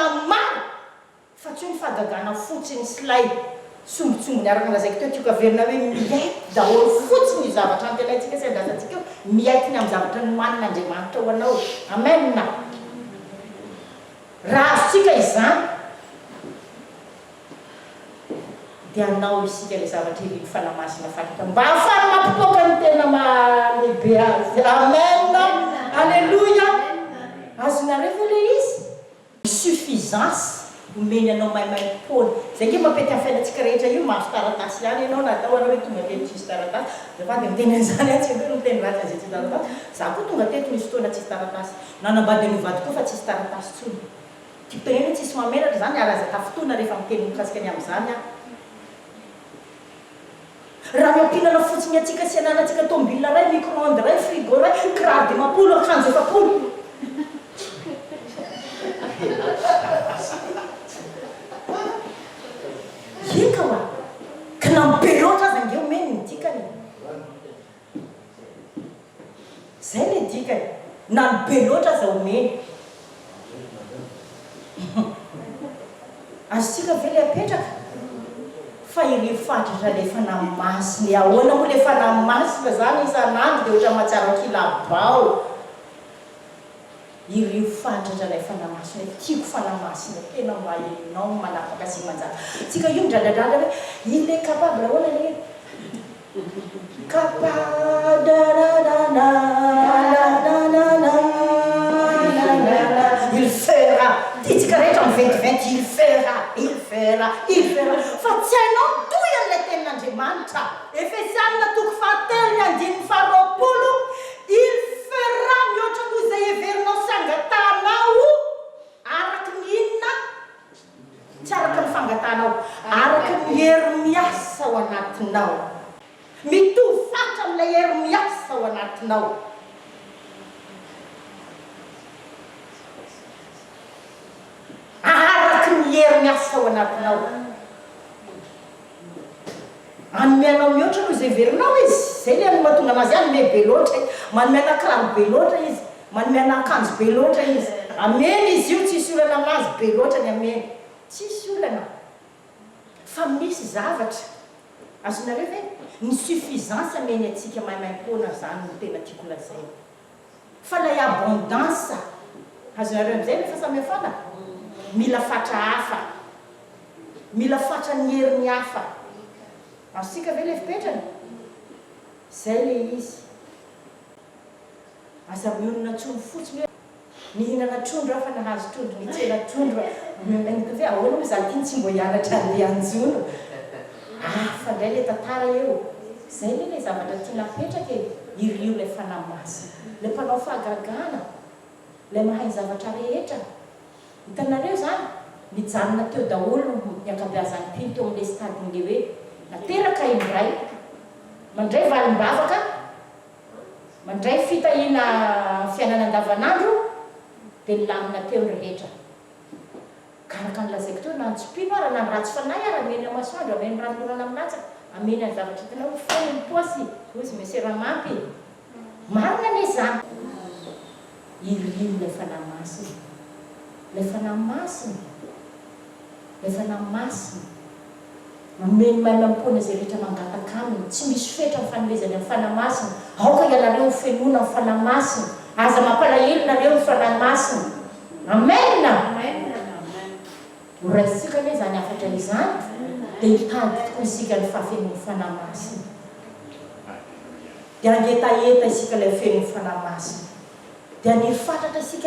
fahagagana maro fa tsy hoe ny fahagagana fotsiny sy ilay sombintsombiny araka ny lazaiko teo tiako averina hoe miaiky daholo fotsiny io zavatra antenaintsika sy andrasantsika io, miaiky ny amin'ny zavatra nomanin'Andriamanitra ho anao. Amen! Raha azontsika izany dia hanao isika ilay zavatra irin'ny Fanahy Masina fatratra mba hahafahany mampipoaka ny tena maha lehibe azy. Amen! Aleloia! Azonareo ve ilay izy? Ny suffisance omeny anao maimaimpoana. Izay ange mampety amin'ny fiainantsika rehetra io, mahazo taratasy ihany ianao na atao ara hoe tonga teto tsisy taratasy. Azafady miteny an'izany aho, tsy akory miteny ratsy an'izay tsisy taratasy. Za koa tonga teto nisy fotoana tsisy taratasy. Nanambady an'io vadiko io fa tsisy taratasy intsony. Tiako tenenina hoe tsisy mahamenatra izany ary aza tafintohina rehefa miteny mikasika ny amin'izany aho. Raha ny ampihinana fotsiny antsika sy ananantsika tomobile iray, micro-ondes iray, frigo iray, kiraro 50, akanjo 40. Eka hoa! Ka na ny be loatra aza ange omeny ny dikany e! Zay le dikany, na ny be loatra aza omeny. Azontsika ve le apetraka? Fa ireo fatratra le fanahy masina e, ahoana moa le fanahy masina zany isan'andro de ohatran'ny mahatsiaro ankilabao. Ireo fatratra ilay fanahy masina e, tiako fanahy masina e, tena mba enao manapaka sy manjaka. Tsika io midradradradra hoe il est capable ahoana le hira? Il fera. Tiantsika rehetra miventiventy il fera, il fera, il fera. Fa tsy hainao ny tohy an'ilay tenin'Andriamanitra. Efesianina toko fahatelo ny andininy faharoapolo, Il fera mihoatra noho izay heverinao sy angatahanao araka ny inona? Tsy araka ny fangatahanao, araka ny hery miasa ao anatinao. Mitovy fatra amin'ilay hery miasa ao anatinao. Araka ny hery miasa ao anatinao. Hanome anao mihoatra noho izay heverinao izy. Izay ilay no mahatonga anazy hanome be loatra. Manome anà kiraro be loatra izy. Manome anà akanjo be loatra izy. Amena izy io, tsisy olana aminazy, be loatra ny amena. Tsisy olana. Fa misy zavatra, azonareo ve? Ny suffisance ameny antsika maimaimpoana izany no tena tiako lazaina. Fa ilay abondance, azonareo amin'izay ve fahasamihafana? Mila fatra hafa. Mila fatran'ny heriny hafa. Azontsika ve ilay fipetrany? Izay ilay izy. Aza mionona intsony fotsiny hoe nihinana trondro aho fa nahazo trondro, nitsena trondro aho. Mihaino hoe ahoana moa izaho ity no tsy mbo hianatra handeha hanjono. Hafa indray ilay tantara eo. Izay anie ilay zavatra tiana apetraka e. Irio ilay Fanahy Masina. Ilay mpanao fahagagana. Ilay mahay ny zavatra rehetra. Hitanareo izany? Nijanona teo daholo ny ankabeazan'ny mpino teo amin'ilay stade-n'ilay hoe nateraka indray. Mandray valim-bavaka. Mandray fitahiana fiainana andavanandro dia nilamina teo ny rehetra. Ka araka ny lazaiko teo na ny tsy mpino ara na ny ratsy fanahy ara ameny ny masoandro, ameny ranonorana milatsaka, ameny any zavatra hitanao ho feno ny paosy, hozy Monsieur Ramampy. Marina anie izany. Irio ilay Fanahy Masina. Ilay Fanahy Masina. Ilay Fanahy Masina. Omeny maimaimpoana izay rehetra mangataka Aminy. Tsy misy fetra ny fanomezany amin'ny Fanahy Masina. Aoka ianareo ho fenoina amin'ny Fanahy Masina. Aza mampalahelo nareo ny Fanahy Masina. Amen! Ho raisintsika anie izany hafatra izany, dia hitady tokoa isika ny fahafenoan'ny Fanahy Masina. Dia hangetaheta isika ilay feno ny Fanahy Masina. Dia haniry fatratra isika.